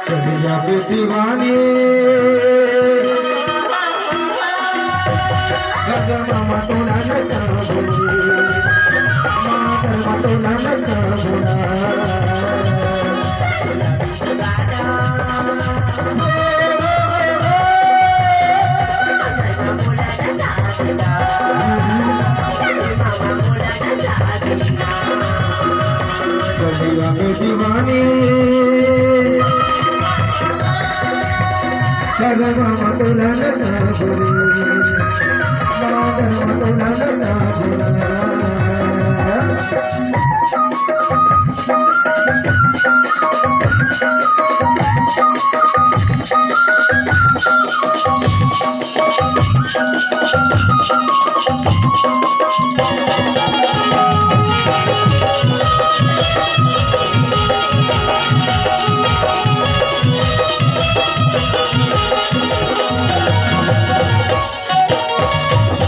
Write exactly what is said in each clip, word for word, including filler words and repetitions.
चलिया पे दीवानी, गजब मटोला नचा बोली, मातर मटोला नचा बोला। गलिया में दीवानी, सगवा मतुलन साबुन, मादर मतुलन साबुन।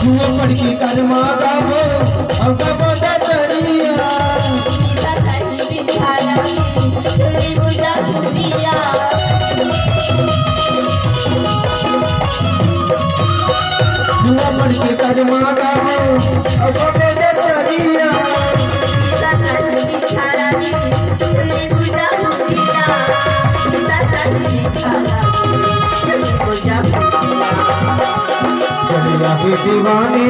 जुआ पड़ के करमा गाबो, अब गाबो ददरिया। जुआ पड़ के करमा गाबो, अब गाबो ददरिया। गलिया की दीवानी,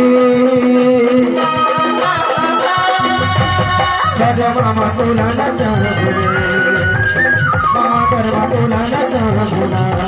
सजवा मतुलन साबुन, मादर मतुलन साबुन।